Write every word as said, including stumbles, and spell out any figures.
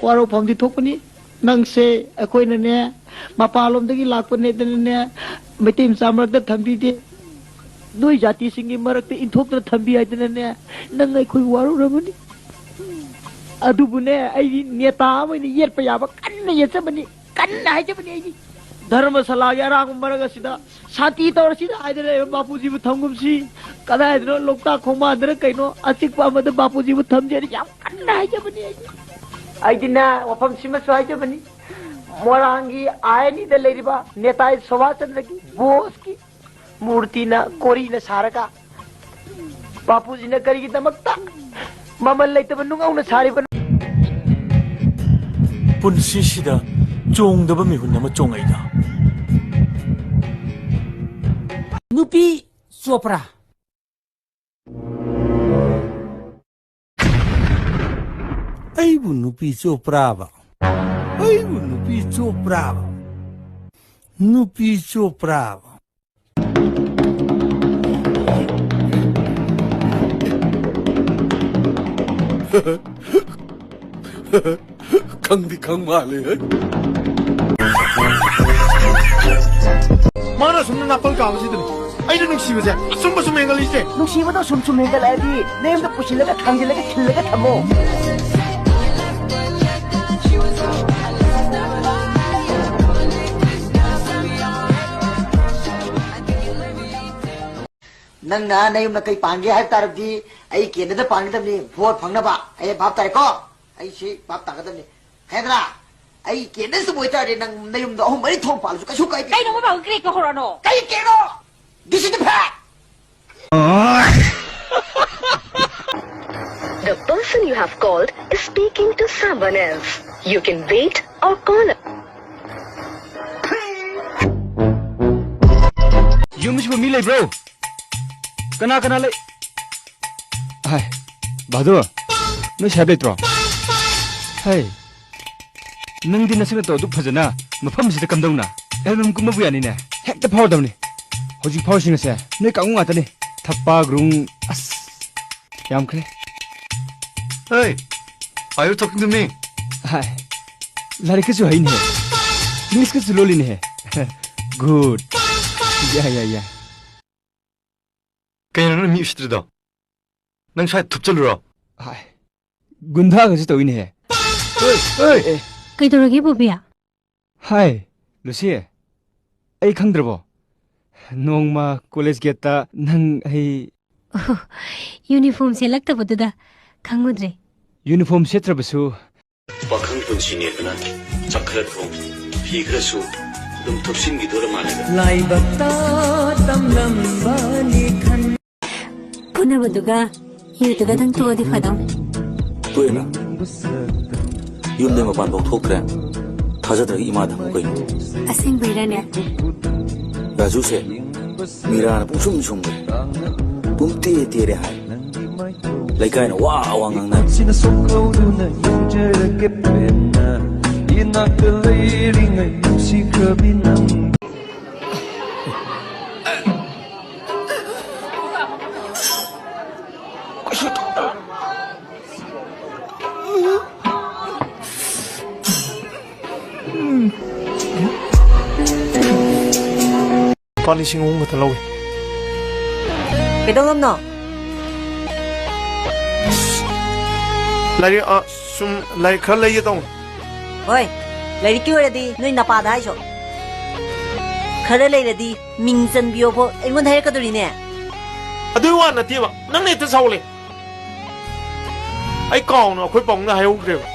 ꯋꯥꯔꯧꯐꯝꯗꯤ ꯊꯣꯛꯄꯅꯤ꯫ ꯅꯪꯁꯦ ꯑꯩꯈꯣꯏꯅꯅꯦ, ꯃꯄꯥꯟꯂꯣꯝꯗꯒꯤ ꯂꯥꯛꯄꯅꯦꯗꯅꯅꯦ, ꯃꯩꯇꯩ ꯃꯆꯥ ꯃꯔꯛꯇ ꯊꯝꯕꯤꯗꯦ, ꯅꯣꯏ ꯖꯥꯇꯤꯁꯤꯡꯒꯤ ꯃꯔꯛꯇ ꯏꯟꯊꯣꯛꯇꯅ ꯊꯝꯕꯤ ꯍꯥꯏꯗꯅꯅꯦ, ꯅꯪ ꯑꯩꯈꯣꯏ ꯋꯥꯔꯧꯔꯝꯃꯅꯤ꯫ ꯑꯗꯨꯕꯨꯅꯦ, ꯑꯩꯗꯤ ꯅꯦꯇꯥ ꯑꯃ ꯑꯣꯏꯅ ꯌꯦꯠꯄ ꯌꯥꯕ ꯀꯟꯅ ꯌꯦꯠꯆꯕꯅꯤ, ꯀꯟꯅ ꯍꯥꯏꯖꯕꯅꯤ ꯑꯩꯗꯤ꯫ ꯙꯔꯃꯁꯥꯂꯥꯒꯤ ꯑꯔꯥꯡꯕ ꯃꯔꯛ ꯑꯁꯤꯗ ꯁꯥꯟꯇꯤ ꯇꯧꯔꯁꯤꯗ ꯍꯥꯏꯗꯅ ꯂꯩꯕ ꯕꯥꯄꯨꯖꯤꯕꯨ ꯊꯝꯒꯨꯝꯁꯤ꯫ ꯀꯗꯥꯏꯗꯅꯣ ꯂꯣꯛꯇꯥꯛ ꯈꯣꯡꯕꯥꯟꯗꯅ ꯀꯩꯅꯣ ꯑꯆꯤꯛꯄ ꯑꯃꯗ ꯕꯥꯄꯨꯖꯤꯕꯨ ꯊꯝꯖꯦꯅ ꯌꯥꯝ ꯀꯟꯅ ꯍꯥꯏꯖꯕꯅꯤ ꯑꯩꯗꯤ꯫ ꯑꯩꯗꯤꯅꯦ, ꯋꯥꯐꯝꯁꯤꯃꯁꯨ ꯍꯥꯏꯖꯕꯅꯤ꯫ ꯃꯣꯏꯔꯥꯡꯒꯤ ꯑꯥꯏ ꯑꯦꯟ ꯏꯗ ꯂꯩꯔꯤꯕ ꯅꯦꯇꯥꯖꯤ ꯁꯨꯚꯥꯁ ꯆꯟꯗ꯭ꯔꯒꯤ ꯕꯣꯁꯀꯤ ꯃꯨꯔꯇꯤꯅ ꯀꯣꯔꯤꯅ ꯁꯥꯔꯒ ꯕꯥꯄꯨꯖꯤꯅ ꯀꯔꯤꯒꯤꯗꯃꯛꯇ ꯃꯃꯜ ꯂꯩꯇꯕ ꯅꯨꯡ ꯍꯧꯅ ꯁꯥꯔꯤꯕꯅꯣ? ꯄꯨꯟꯁꯤꯁꯤꯗ ꯆꯣꯡꯗꯕ ꯃꯤꯍꯨꯟ ꯑꯃ ꯆꯣꯡꯉꯛꯏꯗ꯫ ꯅꯨꯄꯤ ꯆꯣꯄ꯭ꯔꯥ꯫ ꯑꯩꯕꯨ ꯅꯨꯄꯤ ꯆꯣꯄ꯭ꯔꯥꯕ? ꯑꯩꯕꯨ ꯅꯨꯄꯤ ꯆꯣꯄ꯭ꯔꯥꯕ? ꯅꯨꯄꯤ ꯆꯣꯄ꯭ꯔꯥꯕ? ꯈꯪꯗꯤ ꯈꯪ ꯃꯥꯜꯂꯦ꯫ ꯃꯥꯅ ꯑꯁꯨꯝꯅ ꯅꯥꯄꯜ ꯀꯥꯕꯁꯤꯗꯅꯤ ꯑꯩꯅ ꯅꯨꯡꯁꯤꯕꯁꯦ ꯑꯁꯨꯝ ꯑꯁꯨꯝ ꯍꯦꯟꯒꯠꯂꯛꯏꯁꯦ꯫ ꯅꯨꯡꯁꯤꯕꯗꯣ ꯁꯨꯝ ꯁꯨꯝ ꯍꯦꯟꯒꯠꯂꯛꯑꯗꯤ ꯅꯌꯨꯝꯗ ꯄꯨꯁꯤꯜꯂꯒ ꯊꯥꯡꯖꯤꯜꯂꯒ ꯈꯤꯜꯂꯒ ꯊꯝꯃꯣ꯫ ꯅꯪꯅ ꯅꯌꯨꯝꯗ ꯀꯩ ꯄꯥꯟꯒꯦ ꯍꯥꯏꯕ ꯇꯥꯔꯕꯗꯤ ꯑꯩ ꯀꯦꯟꯗ꯭ꯔꯗ ꯄꯥꯟꯒꯗꯕꯅꯤ, ꯚꯣꯠ ꯐꯪꯅꯕ꯫ ꯑꯩ ꯚꯥꯞ ꯇꯥꯔꯦꯀꯣ? ꯑꯩ ꯁꯤ ꯚꯥꯞ ꯇꯥꯒꯗꯕꯅꯤ꯫ ꯈꯪꯉꯦꯗꯅ? ꯑꯩ ꯀꯦꯟꯗ꯭ꯔꯁꯤꯗ ꯑꯣꯏꯇꯥꯔꯗꯤ ꯅꯪ ꯅꯌꯨꯝꯗ ꯑꯍꯨꯝ ꯃꯔꯤ ꯊꯣꯡ ꯄꯥꯜꯂꯁꯨ ꯀꯩꯁꯨ ꯀꯥꯏꯗꯦ꯫ ꯀꯩꯅꯣ ꯃꯣꯏ ꯕꯥꯕꯨ ꯀ꯭ꯔꯦꯛ ꯀ ꯍꯧꯔꯛꯑꯅꯣ? ꯀꯩ ꯀꯦꯛꯅꯣ? This is the fact. The person you have called is speaking to someone else. You can wait or call. ꯌꯨꯝꯁꯤꯕꯨ ꯃꯤ ꯂꯩꯕ꯭ꯔꯣ? ꯀꯅꯥ ꯀꯅꯥ ꯂꯩ? ꯍꯥꯏ, ꯚꯥꯗꯨ, ꯅꯣꯏ ꯁꯥꯍꯦꯕ ꯂꯩꯇ꯭ꯔꯣ? ꯍꯥꯏ, ꯅꯪꯗꯤ ꯅꯁꯛ ꯅꯇꯧ ꯑꯗꯨꯛ ꯐꯖꯅ ꯃꯐꯝꯁꯤꯗ ꯀꯝꯗꯧꯅ? ꯑꯦꯜꯕꯝ ꯀꯨꯝꯕꯕꯨ ꯌꯥꯅꯤꯅꯦ꯫ ꯍꯦꯛꯇ ꯐꯥꯎꯔꯗꯕꯅꯤ꯫ ꯍꯧꯖꯤꯛ ꯐꯥꯎꯔꯤꯁꯤꯡ ꯑꯁꯦ ꯅꯣꯏ ꯀꯥꯡꯕꯨ ꯉꯥꯛꯇꯅꯤ꯫ ꯊꯞꯄ, ꯒ꯭ꯔꯨꯡ, ꯑꯁ, ꯌꯥꯝꯈ꯭ꯔꯦ꯫ Hey, are you talking to me? ꯍꯥꯏ, ꯂꯥꯏꯔꯤꯛꯀꯁꯨ ꯍꯩꯅꯦ, ꯏꯪꯂꯤꯁꯀꯁꯨ ꯂꯣꯜꯂꯤꯅꯦ꯫ Good. ꯌꯥꯏ, ꯌꯥꯏ, ꯌꯥꯏ꯫ ꯀꯩꯅꯣ ꯅꯪ ꯃꯤ ꯎꯁꯤꯠꯇ꯭ꯔꯤꯗꯣ? ꯅꯪ ꯁ꯭ꯋꯥꯏ ꯊꯨꯞꯆꯜꯂꯨꯔꯣ? ꯍꯥꯏ, ꯒꯨꯟꯗꯥꯒꯁꯨ ꯇꯧꯏꯅꯦꯍꯦ꯫ ꯑꯦ, ꯑꯦ꯫ ꯀꯩꯗꯧꯔꯒꯦ, ꯕꯣꯕꯤ? ꯍꯥꯏ, ꯂꯨꯁꯤ, ꯑꯩ ꯈꯪꯗ꯭ꯔꯕꯣ? ꯅꯣꯡꯃ ꯀꯣꯂꯦꯖ ꯒꯦꯠꯇ ꯅꯪ ꯑꯩ ꯑꯣꯍꯣ, ꯌꯨꯅꯤꯐꯣꯔꯝ ꯁꯦꯠꯂꯛꯇꯕꯗꯨꯗ ꯈꯪꯉꯨꯗ꯭ꯔꯦ꯫ ꯌꯨꯅꯤꯐꯣꯔꯝ ꯁꯦꯠꯇ꯭ꯔꯕꯁꯨ ꯄꯥꯈꯪ ꯄꯨꯟꯁꯤꯅꯦꯗꯅ ꯆꯥꯛ ꯈꯔ ꯊꯣꯡ, ꯐꯤ ꯈꯔ ꯁꯨ, ꯑꯗꯨꯝ ꯊꯨꯞꯁꯤꯟꯈꯤꯗꯣꯔ ꯃꯥꯜꯂꯦꯗ꯫ ꯂꯥꯏꯕꯛꯇ ꯇꯝꯂꯝꯕꯅꯤ ꯈꯟ- ꯐꯨꯅꯕꯗꯨꯒ ꯌꯨꯗꯨꯒꯗꯪ ꯇꯣꯛꯑꯗꯤ ꯐꯗꯧꯅꯤ꯫ ꯇꯣꯛꯑꯦꯅ? ꯌꯨꯝꯗꯩ ꯃꯄꯥꯟ ꯐꯥꯎ ꯊꯣꯛꯇ꯭ꯔꯦ꯫ ꯊꯥꯖꯗ꯭ꯔꯒ ꯏꯃꯥꯗ ꯍꯪꯉꯨ ꯀꯩꯅꯣ꯫ ꯑꯁꯦꯡꯕꯩꯔꯅꯦ? ꯔꯥꯖꯨꯁꯦ ꯃꯤꯔꯥꯅ ꯄꯨꯡꯁꯨꯝ ꯁꯨꯝꯈ꯭ꯔꯦ꯫ ꯄꯨꯡꯇꯦ ꯇꯦꯔꯦ ꯍꯥꯏ꯫ ꯂꯩꯀꯥꯏꯅ ꯋꯥ ꯋꯥ ꯉꯥꯡꯅꯔꯦ꯫ ꯁꯤꯅ ꯁꯣꯛꯍꯧꯗꯨꯅ ꯌꯦꯡꯖꯔꯒꯦ ꯄꯦꯟꯅ, ꯏꯅꯥꯛꯇ ꯂꯩꯔꯤꯉꯩ ꯅꯨꯡꯁꯤꯈ꯭ꯔꯕꯤ ꯅꯪ꯫ ꯂꯨꯄꯥ ꯂꯤꯁꯤꯡ ꯑꯍꯨꯝ ꯈꯛꯇ ꯂꯧꯏ꯫ ꯀꯩꯗꯧꯅꯕꯅꯣ? ꯂꯥꯏꯔꯤꯛ, ꯑ, ꯁꯨꯝ ꯂꯥꯏꯔꯤꯛ ꯈꯔ ꯂꯩꯒꯦ ꯇꯧꯅꯤ꯫ ꯍꯣꯏ, ꯂꯥꯏꯔꯤꯛꯀꯤ ꯑꯣꯏꯔꯗꯤ ꯅꯣꯏ ꯅꯄꯥꯗ ꯍꯥꯏꯁꯣ꯫ ꯈꯔ ꯂꯩꯔꯗꯤ ꯃꯤꯡ ꯆꯟꯕꯤꯌꯣꯕꯣ ꯑꯩꯉꯣꯟꯗ ꯍꯥꯏꯔꯛꯀꯗꯣꯔꯤꯅꯦ꯫ ꯑꯗꯨꯒꯤ ꯋꯥ ꯅꯠꯇꯦꯕ, ꯅꯪꯅ ꯍꯦꯛꯇ ꯁꯥꯎꯂꯦ꯫ ꯑꯩ ꯀꯥꯎꯅ ꯑꯩꯈꯣꯏ ꯄꯥꯕꯨꯡꯗ ꯍꯥꯏꯍꯧꯈ꯭ꯔꯦꯕ꯫